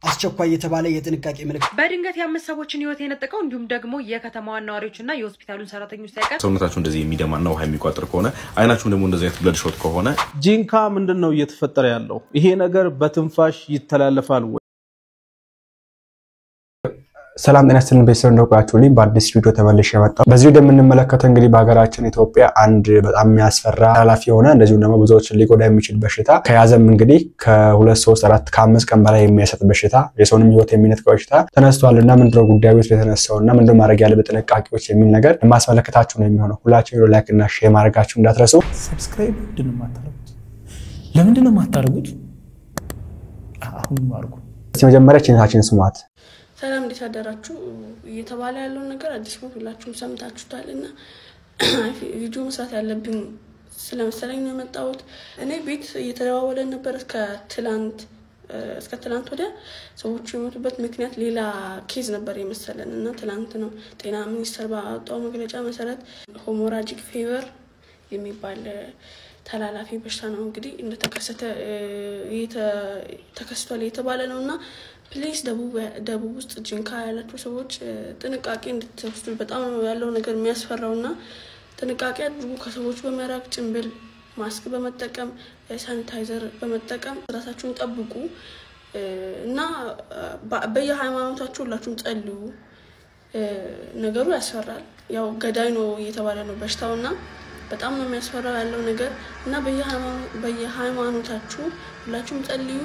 አስቸኳይ የተባለ የጥንቃቄ ምልክት በድንገት የአምስት ሰዎችን ህይወት የነጠቀው እንዲሁም ደግሞ የከተማዋን ነዋሪዎችና የሆስፒታሉን ሰራተኞች ሳይቀር ሰውነታችሁ እንደዚህ የሚደማና ውሃ የሚቋጥር ከሆነ፣ አይናችሁም ደግሞ እንደዚህ አይነት blood shot ከሆነ ጂንካ ምንድን ነው እየተፈጠረ ያለው? ይሄ ነገር በትንፋሽ ይተላለፋል ወይ? ሰላም ጤና ይስጥልን ቤተሰብ፣ እንደቆያችሁልኝ በአዲስ ቪዲዮ ተመልሼ መጣሁ። በዚህ ቪዲዮ የምንመለከተው እንግዲህ በሀገራችን ኢትዮጵያ አንድ በጣም የሚያስፈራ ተላላፊ የሆነ እንደዚሁም ደግሞ ብዙዎችን ሊጎዳ የሚችል በሽታ፣ ከያዘም እንግዲህ ከ2፣ 3፣ 4 ከ5 ቀን በላይ የሚያሰጥ በሽታ፣ የሰውንም ህይወት የሚነጥቅ በሽታ ተነስቷል እና ምንድነው ጉዳዩ የተነሳው እና ምንድነው ማድረግ ያለብን ጥንቃቄዎች የሚል ነገር የማስመለከታችሁ ነው የሚሆነው። ሁላችሁ ቪዲዮ like እና share ማድረጋችሁ እንዳትረሱ። Subscribe ምንድን ነው የማታደርጉት? ለምንድን ነው የማታደርጉት? አሁን አድርጉ። እስኪ መጀመሪያ ችነታችን ስሟት። ሰላም፣ እንዴት አደራችሁ? እየተባለ ያለውን ነገር አዲስ ነው፣ ሁላችሁም ሰምታችሁታል። እና ቪዲዮ መስራት ያለብኝ ስለመሰለኝ ነው የመጣሁት። እኔ ቤት እየተደዋወለን ነበር እስከ ትላንት ወዲያ። ሰዎቹ የሞቱበት ምክንያት ሌላ case ነበር የመሰለን እና ትላንት ነው ጤና ሚኒስቴር ባወጣው መግለጫ መሰረት hemorrhagic fever የሚባል ተላላፊ በሽታ ነው እንግዲህ እንደተከሰተ ተከስቷል የተባለ ነው። እና please ደቡብ ውስጥ ጂንካ ያላችሁ ሰዎች ጥንቃቄ እንድትወስዱ። በጣም ነው ያለው ነገር የሚያስፈራው እና ጥንቃቄ አድርጉ። ከሰዎች በመራቅ፣ ጭንብል ማስክ በመጠቀም፣ ሳኒታይዘር በመጠቀም ራሳችሁን ጠብቁ እና በየሃይማኖታችሁ ሁላችሁም ጸልዩ። ነገሩ ያስፈራል። ያው ገዳይ ነው እየተባለ ነው በሽታው እና በጣም ነው የሚያስፈራው ያለው ነገር እና በየሃይማኖታችሁ ሁላችሁም ጸልዩ።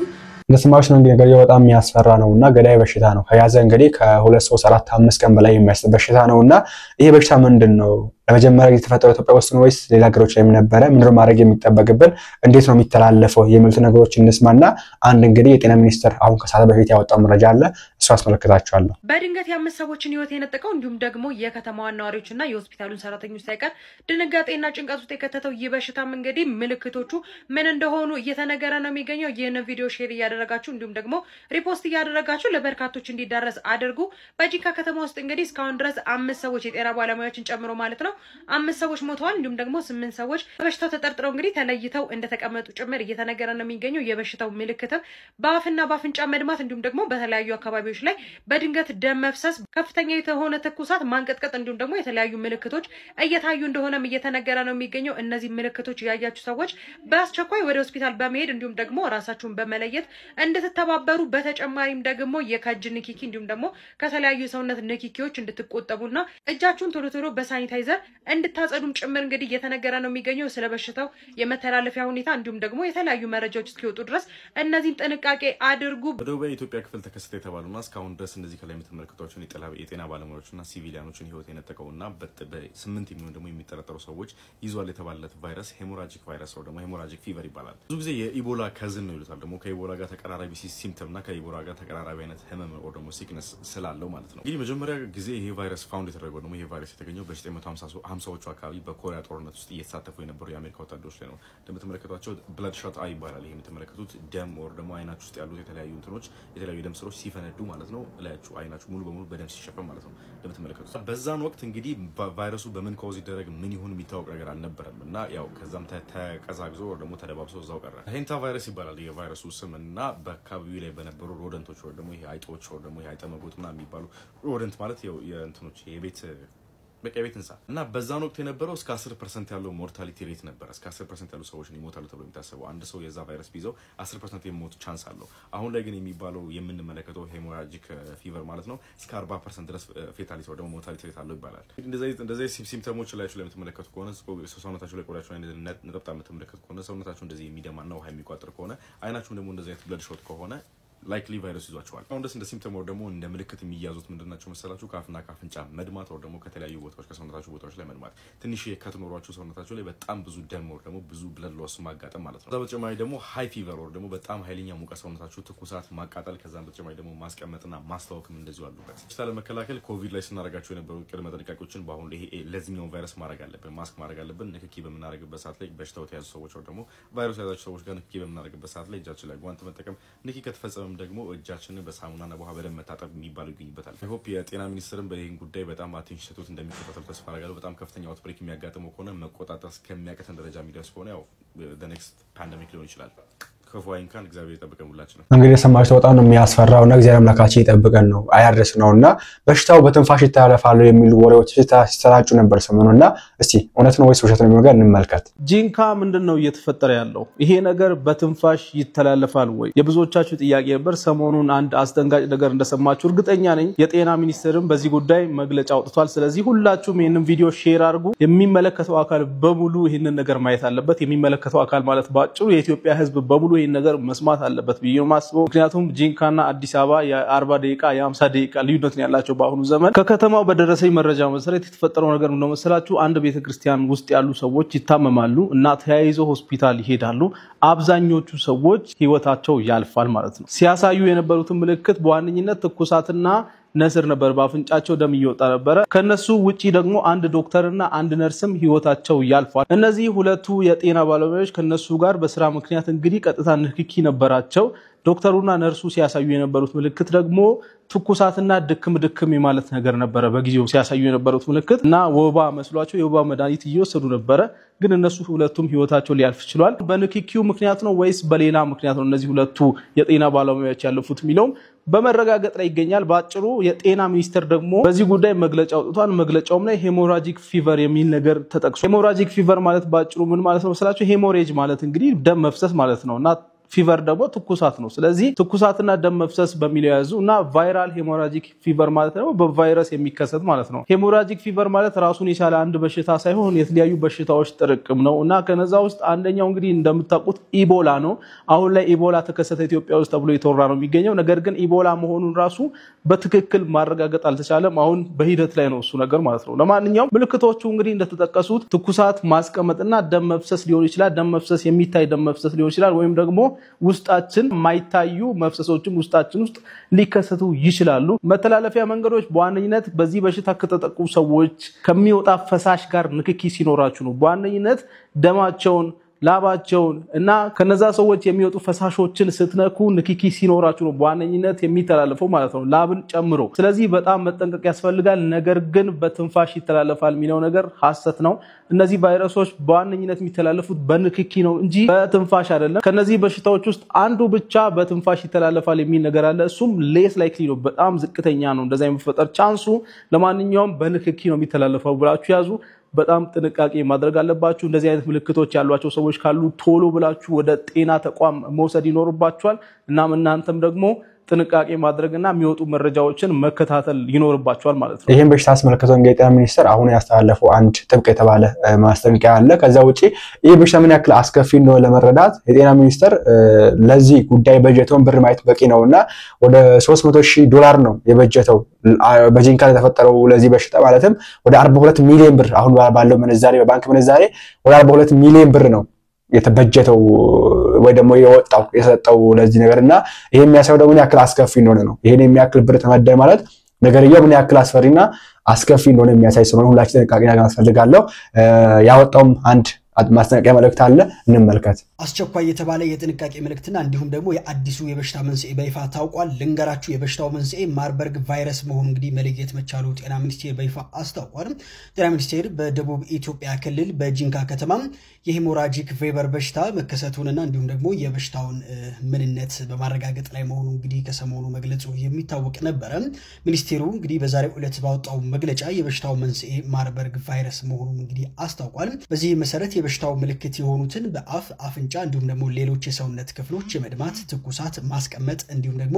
እንደሰማችሁ ነው እንግዲህ ነገርየው በጣም የሚያስፈራ ነው እና ገዳይ በሽታ ነው። ከያዘ እንግዲህ ከ2፣ 3፣ 4፣ 5 ቀን በላይ የሚያስጥ በሽታ ነው እና ይሄ በሽታ ምንድን ነው? ለመጀመሪያ ጊዜ የተፈጠረው ኢትዮጵያ ውስጥ ነው ወይስ ሌላ ሀገሮች ላይም ነበረ? ምንድነው ማድረግ የሚጠበቅብን? እንዴት ነው የሚተላለፈው? የሚሉት ነገሮች እንስማና አንድ እንግዲህ የጤና ሚኒስቴር አሁን ከሰዓት በፊት ያወጣው መረጃ አለ፣ እሱ አስመለክታችኋለሁ። በድንገት የአምስት ሰዎችን ህይወት የነጠቀው እንዲሁም ደግሞ የከተማዋን ነዋሪዎችና የሆስፒታሉን ሰራተኞች ሳይቀር ድንጋጤና ጭንቀት ውስጥ የከተተው ይህ በሽታም እንግዲህ ምልክቶቹ ምን እንደሆኑ እየተነገረ ነው የሚገኘው። ይህንን ቪዲዮ share እያደረጋችሁ እንዲሁም ደግሞ repost እያደረጋችሁ ለበርካቶች እንዲዳረስ አድርጉ። በጂንካ ከተማ ውስጥ እንግዲህ እስካሁን ድረስ አምስት ሰዎች፣ የጤና ባለሙያዎችን ጨምሮ ማለት ነው፣ አምስት ሰዎች ሞተዋል። እንዲሁም ደግሞ ስምንት ሰዎች በበሽታው ተጠርጥረው እንግዲህ ተለይተው እንደተቀመጡ ጭምር እየተነገረ ነው የሚገኘው። የበሽታው ምልክትም በአፍና በአፍንጫ መድማት እንዲሁም ደግሞ በተለያዩ አካባቢዎች ላይ በድንገት ደም መፍሰስ፣ ከፍተኛ የሆነ ትኩሳት፣ ማንቀጥቀጥ እንዲሁም ደግሞ የተለያዩ ምልክቶች እየታዩ እንደሆነም እየተነገረ ነው የሚገኘው። እነዚህ ምልክቶች ያያችሁ ሰዎች በአስቸኳይ ወደ ሆስፒታል በመሄድ እንዲሁም ደግሞ ራሳችሁን በመለየት እንድትተባበሩ፣ በተጨማሪም ደግሞ የከእጅ ንክኪ እንዲሁም ደግሞ ከተለያዩ የሰውነት ንክኪዎች እንድትቆጠቡና እጃችሁን ቶሎ ቶሎ በሳኒታይዘር እንድታጸዱም ጭምር እንግዲህ እየተነገረ ነው የሚገኘው። ስለ በሽታው የመተላለፊያ ሁኔታ እንዲሁም ደግሞ የተለያዩ መረጃዎች እስኪወጡ ድረስ እነዚህን ጥንቃቄ አድርጉ። በደቡብ የኢትዮጵያ ክፍል ተከሰተ የተባለውና እስካሁን ድረስ እነዚህ ከላይ የምትመለከቷቸውን የጤና ባለሙያዎችና civilian ኖችን ህይወት የነጠቀውና በስምንት የሚሆን ደግሞ የሚጠረጠሩ ሰዎች ይዟል የተባለለት ቫይረስ hemorrhagic virus ወይ ደግሞ hemorrhagic fever ይባላል። ብዙ ጊዜ የኢቦላ cousin ነው ይሉታል። ደግሞ ከኢቦላ ጋር ተቀራራቢ symptom እና ከኢቦላ ጋር ተቀራራቢ አይነት ህመም ወይ ደግሞ sickness ስላለው ማለት ነው። እንግዲህ መጀመሪያ ጊዜ ይሄ ቫይረስ found የተደረገው ደግሞ ይሄ ቫይረስ የተገኘው በ1950ዎቹ አካባቢ በኮሪያ ጦርነት ውስጥ እየተሳተፉ የነበሩ የአሜሪካ ወታደሮች ላይ ነው። እንደምትመለከቷቸው blood shot eye ይባላል። ይሄ የምትመለከቱት ደም ወይ ደግሞ አይናችሁ ውስጥ ያሉት የተለያዩ እንትኖች፣ የተለያዩ የደም ስሮች ሲፈነዱ ማለት ነው። ላያችሁ አይናችሁ ሙሉ በሙሉ በደም ሲሸፈን ማለት ነው እንደምትመለከቱት። በዛን ወቅት እንግዲህ ቫይረሱ በምን cause ይደረግ ምን ይሁን የሚታወቅ ነገር አልነበረም እና ያው ከዛም ተቀዛቅዞ ወይ ደግሞ ተደባብሶ እዛው ቀረ። Hanta virus ይባላል የቫይረሱ ስም እና በአካባቢው ላይ በነበሩ rodent ኦች ወይ ደግሞ ይሄ አይጦች ወይ ደግሞ ይሄ አይጠመጎጥ ምናምን የሚባሉ፣ rodent ማለት ያው የእንትኖች የቤት፣ በቃ የቤት እንስሳ፣ እና በዛን ወቅት የነበረው እስከ 10% ያለው mortality rate ነበረ። እስከ 10% ያሉ ሰዎች ይሞታሉ ተብሎ የሚታሰበው፣ አንድ ሰው የዛ ቫይረስ ቢይዘው 10% የሞት chance አለው። አሁን ላይ ግን የሚባለው የምንመለከተው hemorrhagic fever ማለት ነው እስከ 40% ድረስ fatality ወይ ደግሞ mortality rate አለው ይባላል። እንደዚህ symptom ኦች ላይ የምትመለከቱ ከሆነ፣ ሰውነታችሁ ላይ ቆዳችሁ ላይ ነጠብጣብ የምትመለከቱ ከሆነ፣ ሰውነታችሁ እንደዚህ የሚደማና ውሃ የሚቋጥር ከሆነ፣ አይናችሁም ደግሞ እንደዚህ አይነት blood shot ከሆነ likely ቫይረስ ይዟችኋል። አሁን ደስ እንደ symptom ወይ ደግሞ እንደ ምልክት የሚያዙት ምንድን ናቸው መሰላችሁ? ከአፍና ከአፍንጫ መድማት ወይ ደግሞ ከተለያዩ ቦታዎች፣ ከሰውነታችሁ ቦታዎች ላይ መድማት፣ ትንሽ cut ኖሯችሁ ሰውነታችሁ ላይ በጣም ብዙ ደም ወይ ደግሞ ብዙ blood loss ማጋጠም ማለት ነው። ከዛ በተጨማሪ ደግሞ high fever ወይ ደግሞ በጣም ኃይለኛ ሙቀት፣ ሰውነታችሁ ትኩሳት፣ ማቃጠል፣ ከዛም በተጨማሪ ደግሞ ማስቀመጥና ማስታወክም እንደዚሁ አሉበት። በሽታ ለመከላከል ኮቪድ ላይ ስናደርጋቸው የነበሩ ቅድመ ጥንቃቄዎችን በአሁን ይሄ ለዚህኛው ቫይረስ ማድረግ አለብን። ማስክ ማድረግ አለብን። ንክኪ በምናደርግበት ሰዓት ላይ፣ በሽታው የተያዙ ሰዎች ወይ ደግሞ ቫይረሱ የያዛቸው ሰዎች ጋር ንክኪ በምናደርግበት ሰዓት ላይ እጃችን ላይ ጓንት መጠቀም፣ ንክኪ ከተፈጸመም ደግሞ እጃችንን በሳሙናና በውሃ በደንብ መታጠብ የሚባለው ይገኝበታል። I hope የጤና ሚኒስትርም በይህን ጉዳይ በጣም attention ሰጥቶት እንደሚከታተሉ ተስፋ አደርጋለሁ። በጣም ከፍተኛ outbreak የሚያጋጥመው ከሆነ፣ መቆጣጠር እስከሚያቅተን ደረጃ የሚደርስ ከሆነ ያው next pandemic ሊሆን ይችላል። ክፉ አይንካን፣ እግዚአብሔር ይጠብቀን ሁላችንም። እንግዲህ የሰማችሁት በጣም ነው የሚያስፈራው እና እግዚአብሔር አምላካችን ይጠብቀን ነው አያድርስ ነው። እና በሽታው በትንፋሽ ይተላለፋሉ የሚሉ ወሬዎች ሲሰራጩ ነበር ሰሞኑን። እና እስቲ እውነት ነው ወይስ ውሸት ነው የሚለው ነገር እንመልከት። ጂንካ ምንድን ነው እየተፈጠረ ያለው? ይሄ ነገር በትንፋሽ ይተላለፋል ወይ? የብዙዎቻችሁ ጥያቄ ነበር። ሰሞኑን አንድ አስደንጋጭ ነገር እንደሰማችሁ እርግጠኛ ነኝ። የጤና ሚኒስቴርም በዚህ ጉዳይ መግለጫ አውጥቷል። ስለዚህ ሁላችሁም ይህንን ቪዲዮ share አድርጉ። የሚመለከተው አካል በሙሉ ይህንን ነገር ማየት አለበት። የሚመለከተው አካል ማለት በአጭሩ የኢትዮጵያ ሕዝብ በሙሉ ይህን ነገር መስማት አለበት ብዬ ነው የማስበው። ምክንያቱም ጂንካና አዲስ አበባ የ40 ደቂቃ የ50 ደቂቃ ልዩነት ነው ያላቸው በአሁኑ ዘመን። ከከተማው በደረሰኝ መረጃ መሰረት የተፈጠረው ነገር ምንድነው መሰላችሁ? አንድ ቤተክርስቲያን ውስጥ ያሉ ሰዎች ይታመማሉ እና ተያይዘው ሆስፒታል ይሄዳሉ። አብዛኞቹ ሰዎች ህይወታቸው ያልፋል ማለት ነው። ሲያሳዩ የነበሩትን ምልክት በዋነኝነት ትኩሳትና ነስር ነበር። በአፍንጫቸው ደም እየወጣ ነበረ። ከነሱ ውጪ ደግሞ አንድ ዶክተርና አንድ ነርስም ህይወታቸው ያልፏል። እነዚህ ሁለቱ የጤና ባለሙያዎች ከነሱ ጋር በስራ ምክንያት እንግዲህ ቀጥታ ንክኪ ነበራቸው። ዶክተሩና ነርሱ ሲያሳዩ የነበሩት ምልክት ደግሞ ትኩሳትና ድክም ድክም የማለት ነገር ነበረ። በጊዜው ሲያሳዩ የነበሩት ምልክት እና ወባ መስሏቸው የወባ መድኃኒት እየወሰዱ ነበረ። ግን እነሱ ሁለቱም ህይወታቸው ሊያልፍ ችሏል። በንክኪው ምክንያት ነው ወይስ በሌላ ምክንያት ነው እነዚህ ሁለቱ የጤና ባለሙያዎች ያለፉት የሚለውም በመረጋገጥ ላይ ይገኛል። በአጭሩ የጤና ሚኒስቴር ደግሞ በዚህ ጉዳይ መግለጫ አውጥቷል። መግለጫውም ላይ hemorrhagic fever የሚል ነገር ተጠቅሷል። Hemorrhagic fever ማለት በአጭሩ ምን ማለት ነው መሰላችሁ? Hemorrhage ማለት እንግዲህ ደም መፍሰስ ማለት ነው እና fever ደግሞ ትኩሳት ነው። ስለዚህ ትኩሳትና ደም መፍሰስ በሚለው ያዙ እና viral hemorrhagic fever ማለት ደግሞ በቫይረስ የሚከሰት ማለት ነው። Hemorrhagic fever ማለት ራሱን የቻለ አንድ በሽታ ሳይሆን የተለያዩ በሽታዎች ጥርቅም ነው እና ከነዛ ውስጥ አንደኛው እንግዲህ እንደምታውቁት ኢቦላ ነው። አሁን ላይ ኢቦላ ተከሰተ ኢትዮጵያ ውስጥ ተብሎ የተወራ ነው የሚገኘው። ነገር ግን ኢቦላ መሆኑን ራሱ በትክክል ማረጋገጥ አልተቻለም። አሁን በሂደት ላይ ነው እሱ ነገር ማለት ነው። ለማንኛውም ምልክቶቹ እንግዲህ እንደተጠቀሱት ትኩሳት፣ ማስቀመጥና ደም መፍሰስ ሊሆን ይችላል። ደም መፍሰስ የሚታይ ደም መፍሰስ ሊሆን ይችላል ወይም ደግሞ ውስጣችን የማይታዩ መፍሰሶችም ውስጣችን ውስጥ ሊከሰቱ ይችላሉ። መተላለፊያ መንገዶች በዋነኝነት በዚህ በሽታ ከተጠቁ ሰዎች ከሚወጣ ፈሳሽ ጋር ንክኪ ሲኖራችሁ ነው። በዋነኝነት ደማቸውን፣ ላባቸውን እና ከነዛ ሰዎች የሚወጡ ፈሳሾችን ስትነኩ ንክኪ ሲኖራችሁ ነው በዋነኝነት የሚተላለፈው ማለት ነው፣ ላብን ጨምሮ። ስለዚህ በጣም መጠንቀቅ ያስፈልጋል። ነገር ግን በትንፋሽ ይተላለፋል የሚለው ነገር ሐሰት ነው። እነዚህ ቫይረሶች በዋነኝነት የሚተላለፉት በንክኪ ነው እንጂ በትንፋሽ አይደለም። ከነዚህ በሽታዎች ውስጥ አንዱ ብቻ በትንፋሽ ይተላለፋል የሚል ነገር አለ። እሱም less likely ነው፣ በጣም ዝቅተኛ ነው እንደዛ የመፈጠር chance ኡ። ለማንኛውም በንክኪ ነው የሚተላለፈው ብላችሁ ያዙ። በጣም ጥንቃቄ ማድረግ አለባችሁ። እንደዚህ አይነት ምልክቶች ያሏቸው ሰዎች ካሉ ቶሎ ብላችሁ ወደ ጤና ተቋም መውሰድ ይኖርባችኋል። እናም እናንተም ደግሞ ጥንቃቄ ማድረግና የሚወጡ መረጃዎችን መከታተል ይኖርባችኋል ማለት ነው። ይህን በሽታ አስመልክቶ እንግዲህ የጤና ሚኒስቴር አሁን ያስተላለፈው አንድ ጥብቅ የተባለ ማስጠንቀቂያ አለ። ከዛ ውጪ ይህ በሽታ ምን ያክል አስከፊ እንደሆነ ለመረዳት የጤና ሚኒስቴር ለዚህ ጉዳይ በጀተውን ብር ማየት በቂ ነው እና ወደ 300 ሺህ ዶላር ነው የበጀተው በጂንካ የተፈጠረው ለዚህ በሽታ፣ ማለትም ወደ 42 ሚሊዮን ብር፣ አሁን ባለው ምንዛሬ በባንክ ምንዛሬ ወደ 42 ሚሊዮን ብር ነው የተበጀተው ወይ ደግሞ የወጣው የሰጠው ለዚህ ነገር። እና ይሄ የሚያሳየው ደግሞ ምን ያክል አስከፊ እንደሆነ ነው። ይሄን የሚያክል ብር ተመደበ ማለት ነገርየው ምን ያክል አስፈሪና አስከፊ እንደሆነ የሚያሳይ ስለሆነ ሁላችን ጥንቃቄ ያስፈልጋለሁ። ያወጣውም አንድ ማስጠንቀቂያ መልእክት አለ፣ እንመልከት። አስቸኳይ የተባለ የጥንቃቄ መልእክትና እንዲሁም ደግሞ የአዲሱ የበሽታ መንስኤ በይፋ ታውቋል። ልንገራችሁ፣ የበሽታው መንስኤ ማርበርግ ቫይረስ መሆኑ እንግዲህ መለየት መቻሉ ጤና ሚኒስቴር በይፋ አስታውቋል። ጤና ሚኒስቴር በደቡብ ኢትዮጵያ ክልል በጂንካ ከተማ የ hemorrhagic fever በሽታ መከሰቱንና እንዲሁም ደግሞ የበሽታውን ምንነት በማረጋገጥ ላይ መሆኑ እንግዲህ ከሰሞኑ መግለጹ የሚታወቅ ነበረ። ሚኒስቴሩ እንግዲህ በዛሬው ዕለት ባወጣው መግለጫ የበሽታው መንስኤ ማርበርግ ቫይረስ መሆኑን እንግዲህ አስታውቋል። በዚህ መሰረት የበሽታው ምልክት የሆኑትን በአፍ፣ አፍንጫ እንዲሁም ደግሞ ሌሎች የሰውነት ክፍሎች የመድማት፣ ትኩሳት፣ ማስቀመጥ እንዲሁም ደግሞ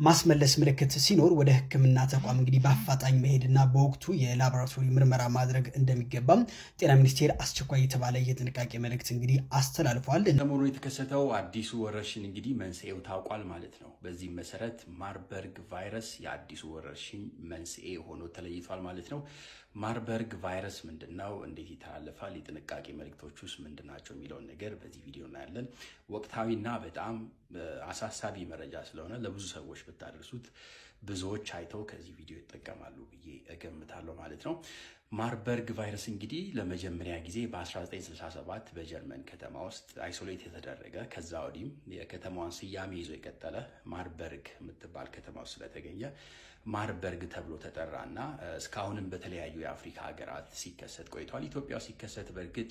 ማስመለስ ምልክት ሲኖር ወደ ሕክምና ተቋም እንግዲህ በአፋጣኝ መሄድና በወቅቱ የላቦራቶሪ ምርመራ ማድረግ እንደሚገባም ጤና ሚኒስቴር አስቸኳይ የተባለ የጥንቃቄ መልእክት እንግዲህ አስተላልፏል። ሰሞኑን የተከሰተው አዲሱ ወረርሽኝ እንግዲህ መንስኤው ታውቋል ማለት ነው። በዚህም መሰረት ማርበርግ ቫይረስ የአዲሱ ወረርሽኝ መንስኤ ሆኖ ተለይቷል ማለት ነው። ማርበርግ ቫይረስ ምንድን ነው? እንዴት ይተላለፋል? የጥንቃቄ መልእክቶች ውስጥ ምንድን ናቸው የሚለውን ነገር በዚህ ቪዲዮ እናያለን። ወቅታዊና በጣም አሳሳቢ መረጃ ስለሆነ ለብዙ ሰዎች ብታደርሱት ብዙዎች አይተው ከዚህ ቪዲዮ ይጠቀማሉ ብዬ እገምታለሁ ማለት ነው። ማርበርግ ቫይረስ እንግዲህ ለመጀመሪያ ጊዜ በ1967 በጀርመን ከተማ ውስጥ isolate የተደረገ፣ ከዛ ወዲህም የከተማዋን ስያሜ ይዞ የቀጠለ፣ ማርበርግ የምትባል ከተማ ውስጥ ስለተገኘ ማርበርግ ተብሎ ተጠራ እና እስካሁንም በተለያዩ የአፍሪካ ሀገራት ሲከሰት ቆይቷል። ኢትዮጵያ ውስጥ ሲከሰት በእርግጥ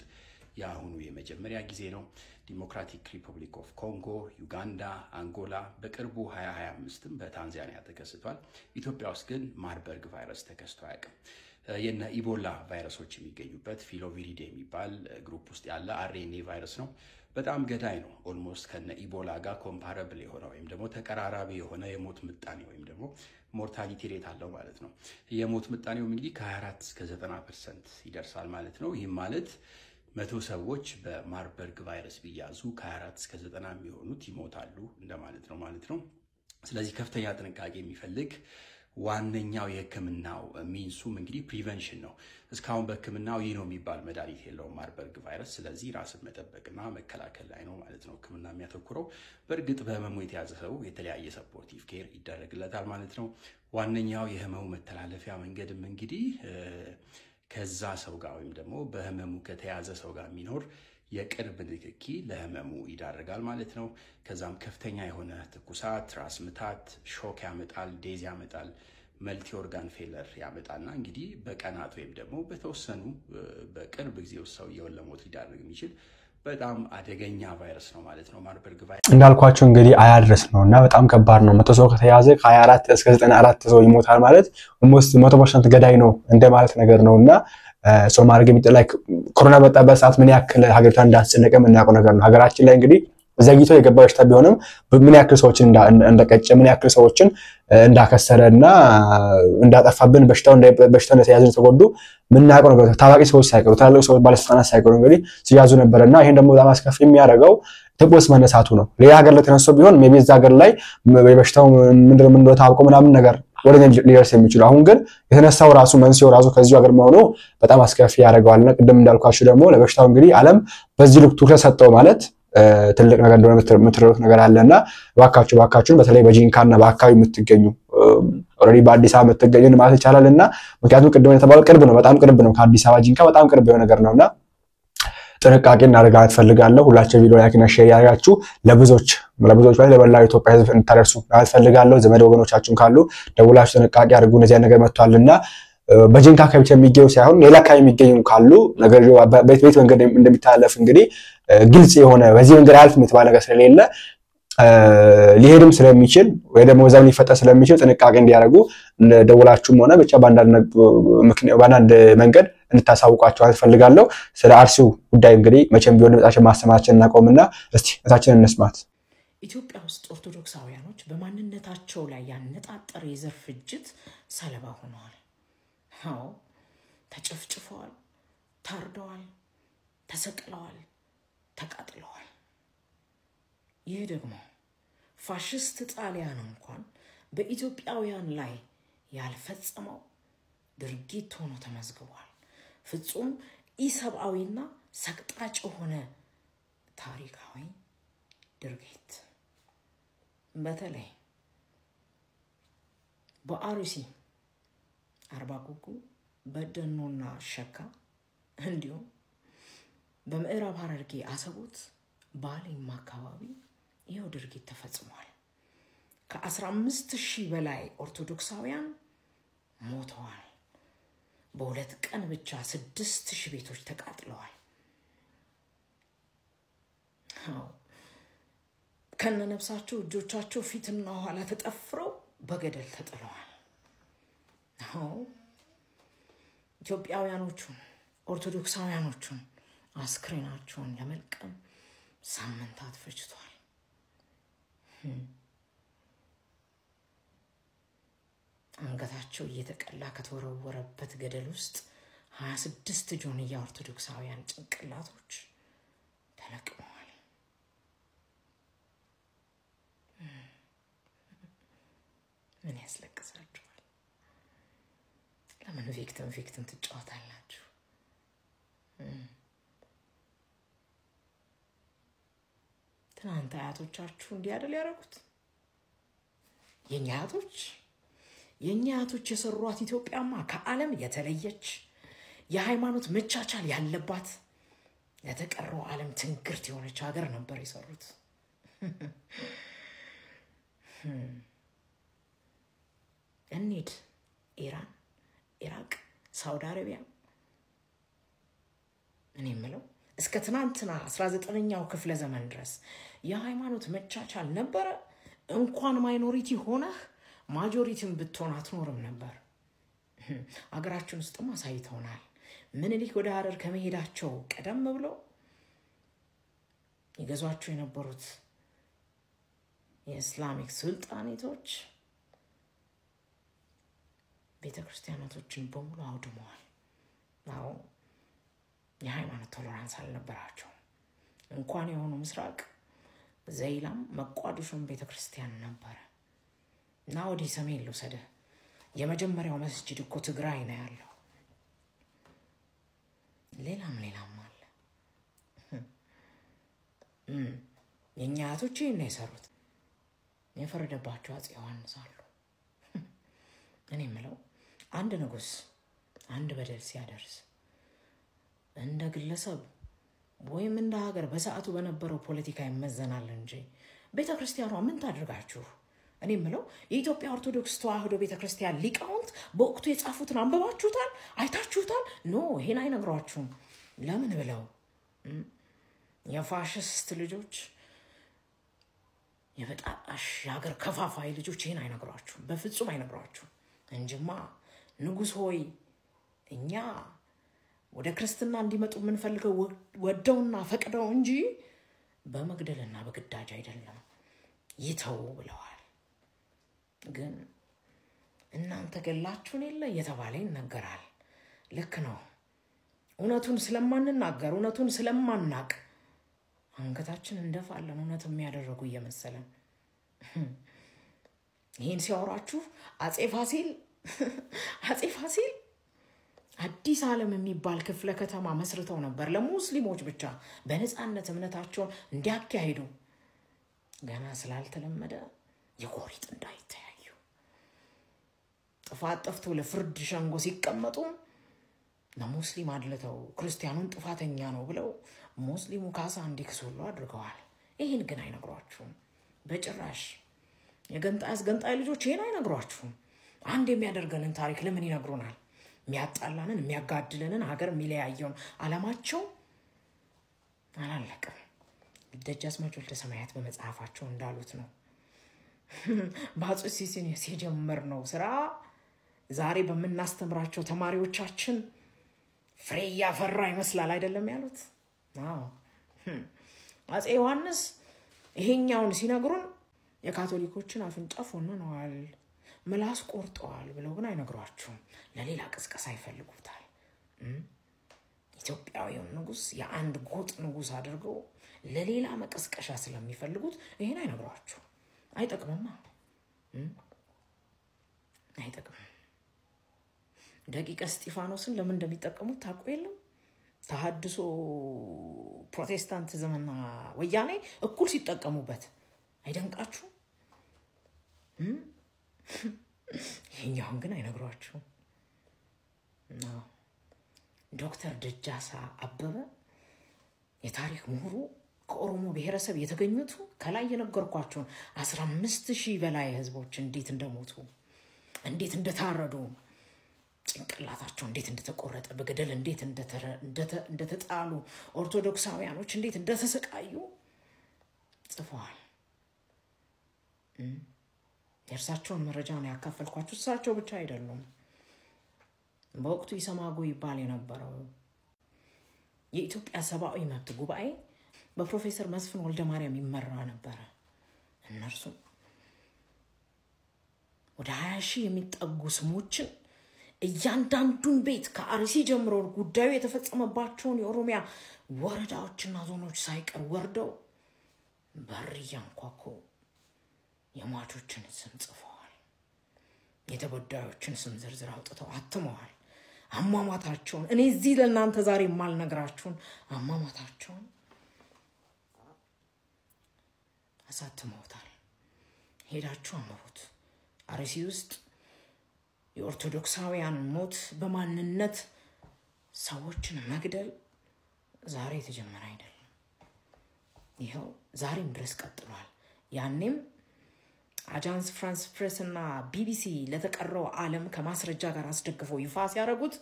የአሁኑ የመጀመሪያ ጊዜ ነው። ዲሞክራቲክ ሪፐብሊክ ኦፍ ኮንጎ፣ ዩጋንዳ፣ አንጎላ፣ በቅርቡ 2025ም በታንዛኒያ ተከስቷል። ኢትዮጵያ ውስጥ ግን ማርበርግ ቫይረስ ተከስቶ አያውቅም። የነ ኢቦላ ቫይረሶች የሚገኙበት Filoviridae የሚባል group ውስጥ ያለ RNA ቫይረስ ነው። በጣም ገዳይ ነው። Almost ከነ ኢቦላ ጋር comparable የሆነ ወይም ደግሞ ተቀራራቢ የሆነ የሞት ምጣኔ ወይም ደግሞ mortality rate አለው ማለት ነው። የሞት ምጣኔውም እንግዲህ ከ24 እስከ 90% ይደርሳል ማለት ነው። ይህም ማለት 100 ሰዎች በማርበርግ ቫይረስ ቢያዙ ከ24 እስከ 90 የሚሆኑት ይሞታሉ እንደማለት ነው ማለት ነው። ስለዚህ ከፍተኛ ጥንቃቄ የሚፈልግ ዋነኛው የሕክምናው means ኡም እንግዲህ prevention ነው። እስካሁን በሕክምናው ይህ ነው የሚባል መድኃኒት የለውም ማርበርግ ቫይረስ። ስለዚህ ራስን መጠበቅና መከላከል ላይ ነው ማለት ነው ሕክምና የሚያተኩረው። በእርግጥ በህመሙ የተያዘ ሰው የተለያየ supportive care ይደረግለታል ማለት ነው። ዋነኛው የህመሙ መተላለፊያ መንገድም እንግዲህ ከዛ ሰው ጋር ወይም ደግሞ በህመሙ ከተያዘ ሰው ጋር የሚኖር የቅርብ ንክኪ ለህመሙ ይዳርጋል ማለት ነው። ከዛም ከፍተኛ የሆነ ትኩሳት፣ ራስ ምታት፣ shock ያመጣል፣ death ያመጣል፣ multi organ failure ያመጣና እንግዲህ በቀናት ወይም ደግሞ በተወሰኑ በቅርብ ጊዜ ውስጥ ሰውየውን ለሞት ሊዳርግ የሚችል በጣም አደገኛ ቫይረስ ነው ማለት ነው ማርበርግ ቫይረስ። እንዳልኳቸው እንግዲህ አያድርስ ነው እና በጣም ከባድ ነው። 100 ሰው ከተያዘ ከ24 እስከ 94 ሰው ይሞታል ማለት almost 100% ገዳይ ነው እንደማለት ነገር ነውና ሰው ማድረግ የሚጠላ ኮሮና በመጣበት ሰዓት ምን ያክል ሀገሪቷን እንዳስጨነቀ የምናውቀው ነገር ነው። ሀገራችን ላይ እንግዲህ ዘግይቶ የገባ በሽታ ቢሆንም ምን ያክል ሰዎችን እንደቀጨ፣ ምን ያክል ሰዎችን እንዳከሰረና እንዳጠፋብን፣ በሽታው እንደተያዙ ተጎዱ የምናውቀው ነገር ታዋቂ ሰዎች ሳይቀሩ፣ ታላላቅ ሰዎች፣ ባለስልጣናት ሳይቀሩ እንግዲህ ሲያዙ ነበርና ይሄን ደግሞ በጣም አስከፊ የሚያደርገው ኢትዮጵያ ውስጥ መነሳቱ ነው። ሌላ ሀገር ላይ ተነስቶ ቢሆን maybe እዛ ሀገር ላይ በሽታው ምንድነው ምንድነው ታውቆ ምናምን ነገር ወደ ሊደርስ የሚችሉ፣ አሁን ግን የተነሳው ራሱ መንስኤው ራሱ ከዚሁ ሀገር መሆኑ በጣም አስከፊ ያደርገዋልና ቅድም እንዳልኳችሁ ደግሞ ለበሽታው እንግዲህ ዓለም በዚህ ልክ ትኩረት ሰጠው ማለት ትልቅ ነገር እንደሆነ የምትረዱት ነገር አለና እባካችሁ እባካችሁን በተለይ በጂንካና በአካባቢ የምትገኙ፣ already በአዲስ አበባ የምትገኙ ማለት ይቻላልና፣ ምክንያቱም ቅድም የተባለው ቅርብ ነው፣ በጣም ቅርብ ነው። ከአዲስ አበባ ጂንካ በጣም ቅርብ የሆነ ነገር ነውና ጥንቃቄ እናደርግ ማለት ፈልጋለሁ። ሁላችሁ ቪዲዮ like እና share ያደርጋችሁ ለብዙዎች ለብዙዎች ላይ ለመላው ኢትዮጵያ ሕዝብ እንድታደርሱ ማለት ፈልጋለሁ። ዘመድ ወገኖቻችሁን ካሉ ደውላችሁ ጥንቃቄ አድርጉ፣ እነዚያ ነገር መጥቷልና። በጂንካ አካባቢ ብቻ የሚገኙ ሳይሆን ሌላ አካባቢ የሚገኙ ካሉ ነገር ቤት ቤት መንገድ እንደሚተላለፍ እንግዲህ ግልጽ የሆነ በዚህ መንገድ አያልፍም የተባለ ነገር ስለሌለ ሊሄድም ስለሚችል ወይ ደግሞ እዛም ሊፈጠር ስለሚችል ጥንቃቄ እንዲያደርጉ ደውላችሁም ሆነ ብቻ በአንዳንድ መንገድ እንድታሳውቋቸው እፈልጋለሁ። ስለ አርሲው ጉዳይ እንግዲህ መቼም ቢሆን ድምጻችን ማሰማታችን እናቆምና እስቲ እታችንን እንስማት። ኢትዮጵያ ውስጥ ኦርቶዶክሳውያኖች በማንነታቸው ላይ ያነጣጠረ የዘር ፍጅት ሰለባ ሆነዋል። አዎ፣ ተጨፍጭፈዋል፣ ታርደዋል፣ ተሰቅለዋል፣ ተቃጥለዋል። ይህ ደግሞ ፋሽስት ጣሊያን እንኳን በኢትዮጵያውያን ላይ ያልፈጸመው ድርጊት ሆኖ ተመዝግቧል። ፍጹም ኢሰብአዊና ሰቅጣጭ የሆነ ታሪካዊ ድርጊት በተለይ በአርሲ አርባ ጉጉ፣ በደኖና ሸካ እንዲሁም በምዕራብ ሐረርጌ አሰቦት ባሌማ አካባቢ ይኸው ድርጊት ተፈጽሟል። ከ15 ሺህ በላይ ኦርቶዶክሳውያን ሞተዋል። በ2 ቀን ብቻ 6,000 ቤቶች ተቃጥለዋል። አዎ፣ ከነነፍሳቸው እጆቻቸው ፊትና ኋላ ተጠፍረው በገደል ተጥለዋል። አዎ፣ ኢትዮጵያውያኖቹን ኦርቶዶክሳውያኖቹን አስክሬናቸውን ለመልቀም ሳምንታት ፈጅቷል። አንገታቸው እየተቀላ ከተወረወረበት ገደል ውስጥ 26 ጆንያ ኦርቶዶክሳውያን ጭንቅላቶች ተለቅመዋል። ምን ያስለቅሳችኋል? ለምን victim victim ትጫወታላችሁ? ትናንት አያቶቻችሁ እንዲህ አይደል ያደረጉት? የእኛ አያቶች የሰሯት ኢትዮጵያማ ከዓለም የተለየች፣ የሃይማኖት መቻቻል ያለባት፣ ለተቀረው ዓለም ትንግርት የሆነች ሀገር ነበር የሰሩት። እንሂድ ኢራን፣ ኢራቅ፣ ሳውዲ አረቢያ። እኔ የምለው እስከ ትናንትና 19ኛው ክፍለ ዘመን ድረስ የሃይማኖት መቻቻል ነበረ። እንኳን minority ሆነህ majority ን ብትሆን አትኖርም ነበር። አገራችን ውስጥም አሳይተውናል። ምኒልክ ወደ ሀረር ከመሄዳቸው ቀደም ብሎ ይገዟቸው የነበሩት የ Islamic ሱልጣኔቶች ቤተክርስቲያናቶችን በሙሉ አውድመዋል። አዎ የሃይማኖት tolerance አልነበራቸውም። እንኳን የሆኑ ምስራቅ ዘይላም መቋዲሾም ቤተክርስቲያን ነበረ። እና ወዲህ ሰሜን ልውሰድህ። የመጀመሪያው መስጂድ እኮ ትግራይ ነው ያለው። ሌላም ሌላም አለ። የእኛ አያቶች ይህን ነው የሰሩት። የፈረደባቸው አፄ ዮሐንስ አሉ። እኔ የምለው አንድ ንጉስ አንድ በደል ሲያደርስ እንደ ግለሰብ ወይም እንደ ሀገር በሰዓቱ በነበረው ፖለቲካ ይመዘናል እንጂ ቤተ ክርስቲያኗ ምን ታድርጋችሁ? እኔ የምለው የኢትዮጵያ ኦርቶዶክስ ተዋህዶ ቤተ ክርስቲያን ሊቃውንት በወቅቱ የጻፉትን አንብባችሁታል? አይታችሁታል? No፣ ይሄን አይነግሯችሁም። ለምን ብለው የፋሽስት ልጆች፣ የበጣጣሽ የሀገር ከፋፋይ ልጆች ይሄን አይነግሯችሁም፣ በፍጹም አይነግሯችሁም። እንጂማ ንጉስ ሆይ እኛ ወደ ክርስትና እንዲመጡ የምንፈልገው ወደውና ፈቅደው እንጂ በመግደልና በግዳጅ አይደለም፣ ይተው ብለዋል። ግን እናንተ ገላችሁን የለ እየተባለ ይነገራል። ልክ ነው። እውነቱን ስለማንናገር እውነቱን ስለማናቅ አንገታችን እንደፋለን፣ እውነት የሚያደረጉ እየመሰለን። ይህን ሲያወራችሁ አፄ ፋሲል አዲስ ዓለም የሚባል ክፍለ ከተማ መስርተው ነበር ለሙስሊሞች ብቻ በነፃነት እምነታቸውን እንዲያካሂዱ። ገና ስላልተለመደ የጎሪጥ እንዳይተያዩ ጥፋት ጠፍቶ ለፍርድ ሸንጎ ሲቀመጡ ለሙስሊም አድልተው ክርስቲያኑን ጥፋተኛ ነው ብለው ሙስሊሙ ካሳ እንዲክስ ሁሉ አድርገዋል። ይህን ግን አይነግሯችሁም በጭራሽ። የገንጣይ አስገንጣይ ልጆች ይህን አይነግሯችሁም። አንድ የሚያደርገንን ታሪክ ለምን ይነግሩናል? የሚያጣላንን የሚያጋድለንን ሀገር የሚለያየውን ዓላማቸው አላለቅም። ደጃዝማች ወልደ ሰማያት በመጽሐፋቸው እንዳሉት ነው። በአፄ ሱስንዮስ የጀመርነው ስራ ዛሬ በምናስተምራቸው ተማሪዎቻችን ፍሬ እያፈራ ይመስላል አይደለም ያሉት? አዎ አፄ ዮሐንስ ይሄኛውን ሲነግሩን የካቶሊኮችን አፍንጫ ፎንነዋል፣ ምላስ ቆርጠዋል ብለው ግን አይነግሯችሁም። ለሌላ ቅስቀሳ ይፈልጉታል። ኢትዮጵያዊውን ንጉስ የአንድ ጎጥ ንጉስ አድርገው ለሌላ መቀስቀሻ ስለሚፈልጉት ይሄን አይነግሯችሁም። አይጠቅምማ፣ አይጠቅምም። ደቂቀ እስጢፋኖስን ለምን እንደሚጠቀሙት ታውቁ የለም? ተሐድሶ ፕሮቴስታንቲዝምና ወያኔ እኩል ሲጠቀሙበት አይደንቃችሁ? ይሄኛውን ግን አይነግሯችሁም። ዶክተር ደጃሳ አበበ የታሪክ ምሁሩ ከኦሮሞ ብሔረሰብ የተገኙት ከላይ የነገርኳቸውን 15,000 በላይ ህዝቦች እንዴት እንደሞቱ፣ እንዴት እንደታረዱ፣ ጭንቅላታቸው እንዴት እንደተቆረጠ፣ በገደል እንዴት እንደተጣሉ፣ ኦርቶዶክሳውያኖች እንዴት እንደተሰቃዩ ጽፈዋል። የእርሳቸውን መረጃ ነው ያካፈልኳችሁ። እሳቸው ብቻ አይደሉም። በወቅቱ ኢሰማጎ ይባል የነበረው የኢትዮጵያ ሰብአዊ መብት ጉባኤ በፕሮፌሰር መስፍን ወልደ ማርያም ይመራ ነበረ። እነርሱም ወደ 20,000 የሚጠጉ ስሞችን እያንዳንዱን ቤት ከአርሲ ጀምሮ ጉዳዩ የተፈጸመባቸውን የኦሮሚያ ወረዳዎችና ዞኖች ሳይቀር ወርደው በር እያንኳኩ የሟቾችን ስም ጽፈዋል። የተበዳዮችን ስም ዝርዝር አውጥተው አትመዋል። አሟሟታቸውን እኔ እዚህ ለእናንተ ዛሬ የማልነግራችሁን አሟሟታቸውን አሳትመውታል። ሄዳችሁ አንብቡት። አርሲ ውስጥ የኦርቶዶክሳውያን ሞት በማንነት ሰዎችን መግደል ዛሬ የተጀመረ አይደለም። ይኸው ዛሬም ድረስ ቀጥሏል። ያኔም አጃንስ ፍራንስ ፕሬስ እና ቢቢሲ ለተቀረው ዓለም ከማስረጃ ጋር አስደግፈው ይፋ ሲያደርጉት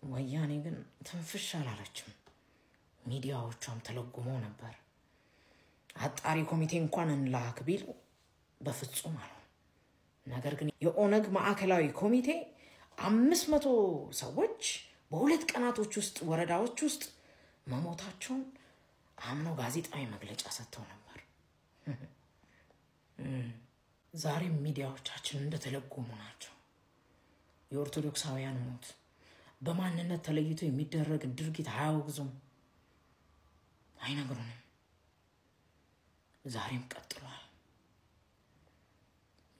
ወያኔ ግን ትንፍሽ አላለችም። ሚዲያዎቿም ተለጉመው ነበር። አጣሪ ኮሚቴ እንኳን እንላክ ቢሉ በፍጹም አሉ። ነገር ግን የኦነግ ማዕከላዊ ኮሚቴ 500 ሰዎች በሁለት ቀናቶች ውስጥ ወረዳዎች ውስጥ መሞታቸውን አምነው ጋዜጣዊ መግለጫ ሰጥተው ነበር። ዛሬም ሚዲያዎቻችን እንደተለጎሙ ናቸው። የኦርቶዶክሳውያን ሞት በማንነት ተለይቶ የሚደረግ ድርጊት አያወግዙም፣ አይነግሩንም። ዛሬም ቀጥሏል።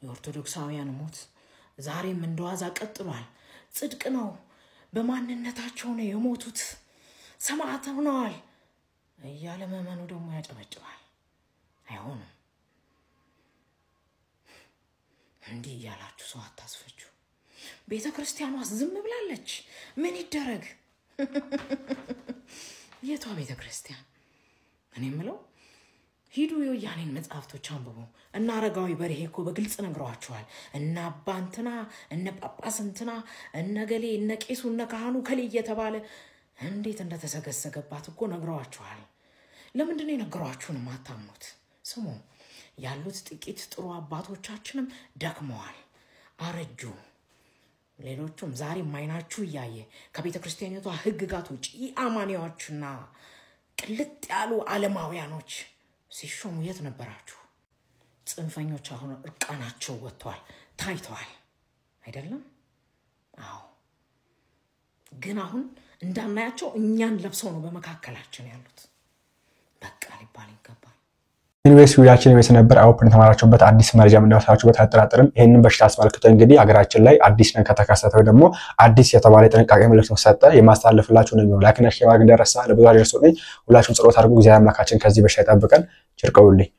የኦርቶዶክሳውያን ሞት ዛሬም እንደዋዛ ቀጥሏል። ጽድቅ ነው፣ በማንነታቸው ነው የሞቱት፣ ሰማዕት ሆነዋል እያለ ምዕመኑ ደግሞ ያጨበጭባል። አይሆንም። እንዲህ እያላችሁ ሰው አታስፈጁ። ቤተ ክርስቲያኗስ ዝም ብላለች። ምን ይደረግ? የቷ ቤተ ክርስቲያን? እኔ የምለው ሂዱ የወያኔን መጽሐፍቶች አንብቡ። እና አረጋዊ በርሄ እኮ በግልጽ ነግረዋቸዋል። እነ አባ እንትና፣ እነ ጳጳስ እንትና፣ እነ ገሌ፣ እነ ቄሱ፣ እነ ካህኑ ከሌ እየተባለ እንዴት እንደተሰገሰገባት እኮ ነግረዋቸዋል። ለምንድን ነው የነገሯችሁን የማታምኑት? ስሙ፣ ያሉት ጥቂት ጥሩ አባቶቻችንም ደክመዋል፣ አረጁ። ሌሎቹም ዛሬም አይናችሁ እያየ ከቤተ ክርስቲያኒቷ ሕግጋት ውጭ ኢአማኒዎችና ቅልጥ ያሉ ዓለማውያኖች ሲሾሙ የት ነበራችሁ? ጽንፈኞች አሁን እርቃናቸው ወጥተዋል፣ ታይተዋል። አይደለም? አዎ። ግን አሁን እንዳናያቸው እኛን ለብሰው ነው በመካከላችን ያሉት። በቃ ሊባል ይገባል። Anyways ቪዲዮአችን ይመስል ነበር። I hope እንደተማራችሁበት፣ አዲስ መረጃ እንደወሰዳችሁበት አልጠራጠርም። ይህንን በሽታ አስመልክቶ እንግዲህ ሀገራችን ላይ አዲስ ነገር ከተከሰተ ወይ ደግሞ አዲስ የተባለ የጥንቃቄ መልዕክት ከተሰጠ የማስተላለፍላችሁ ነው የሚሆነው። Like እና share ማድረግ እንዳይረሳ፣ ለብዙ አድርሱልኝ። ሁላችሁም ጸሎት አድርጉ። እግዚአብሔር አምላካችን ከዚህ በሽታ ይጠብቀን። ቸር ቆዩልኝ።